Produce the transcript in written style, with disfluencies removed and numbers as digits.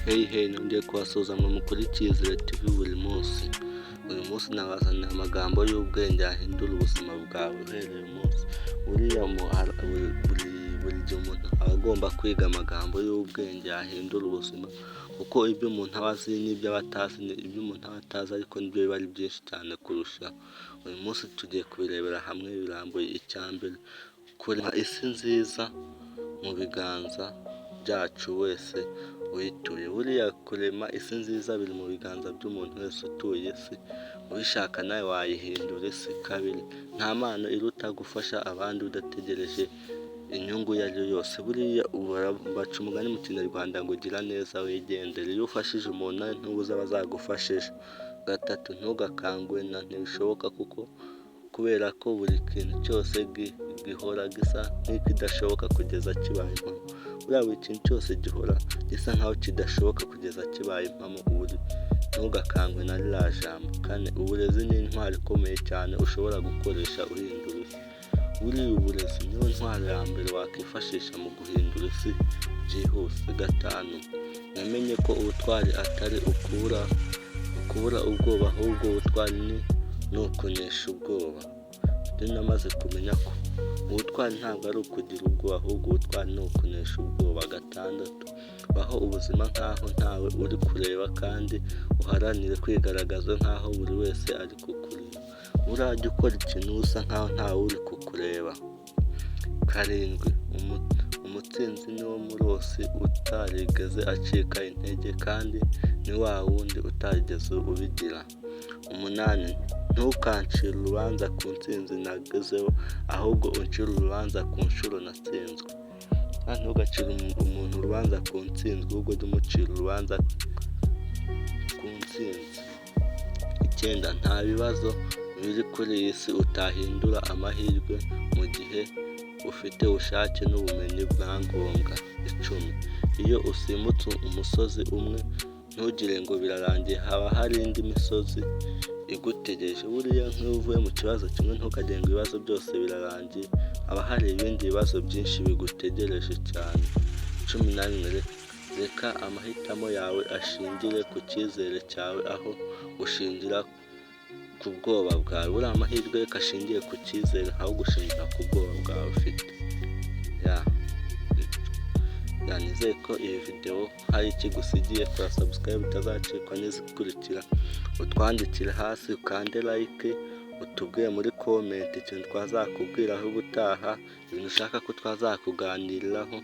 Hey hey, nongeye kubasuhuza mwe mukurikiye Izere TV buri munsi. Uyu munsi nabazaniye amagambo y'ubwenge yahindura ubuzima bwawe uhereye uyu munsi. Buriya buri gihe umuntu aba agomba kwiga amagambo y'ubwenge yahindura ubuzima, kuko ibyo umuntu aba azi n'ibyo aba atazi, ibyo umuntu aba atazi ariko nibyo biba ari byinshi cyane kurushaho. Uyu munsi tugiye kubirebera hamwe birambuye. Icya mbere, kurema isi nziza mu biganza byacu wese uyituye. Buriya kurema isi nziza biri mu biganza by'umuntu wese utuye isi, ubishaka nawe wayihindura isi. Kabiri, nta mpano iruta gufasha abandi udategereje inyungu iyo ari yo yose. Buriya baca umugani mu Kinyarwanda ngo gira neza wigendere, iyo ufashije umuntu nawe ntubuze abazagufashisha. Gatatu, ntugakangwe na ntibishoboka, kuko kubera ko buri kintu cyose gihora gisa nk'ikidashoboka kugeza kibaye impamo. Buriya buri kintu cyose gihora gisa nkaho kidashoboka kugeza kibaye impamo, ntugakangwe na ririya jambo. Kane, uburezi ni intwaro ikomeye cyane ushobora gukoresha uhindura isi. Buriya uburezi niyo ntwaro ya mbere wakwifashisha mu guhindura isi byihuse. Gatanu, namenye ko ubutwari atari ukubura ubwoba, ahubwo ubutwari ni ukunesha ubwoba. Ibyo namaze kumenya ko ubutwari ntabwo ari ukugira ubwoba, ahubwo ubutwari ni ukunesha ubwoba. Gatandatu, baho ubuzima nkaho ntawe uri kureba kandi uharanire kwigaragaza nkaho buri wese ari kukureba. Buriya jya ukora ikintu usa nkaho ntawe uri kukureba. Karindwi, umutsinzi ni wo murosi utarigeze acika intege kandi ni wa wundi utarigeze ubigira. Umunani, ntukancire urubanza ku ntsinzi nagezeho, ahubwo uncire urubanza ku nshuro natsinzwe. Ntugacire umuntu urubanza ku ntsinzi, ahubwo ujye umucira urubanza ku ntsinzi. Icyenda, nta bibazo biri kuri iyi si utahindura amahirwe mu gihe ufite ubushake n'ubumenyi bwa ngombwa. 10, iyo usimbutse umusozi umwe ntugire ngo birarangiye, haba hari indi misozi igutegereje. Buriya nk'iyo uvuye mu kibazo kimwe ntukagire ngo ibibazo byose birarangiye, haba hari ibindi bibazo byinshi bigutegereje cyane. 11, reka amahitamo yawe ashingire ku cyizere cyawe aho gushingira ku bwoba bwawe. Buriya amahirwe reka ashingiye ku cyizere aho gushingira ku bwoba bwawe ufite. Nizeye ko iyi videwo hari icyo igusigiye. Kora subscribe utazacikwa n'izikurikira, utwandikire hasi, ukande like, utubwire muri comment ikintu twazakubwiraho ubutaha, ibintu ushaka ko twazakuganiriraho.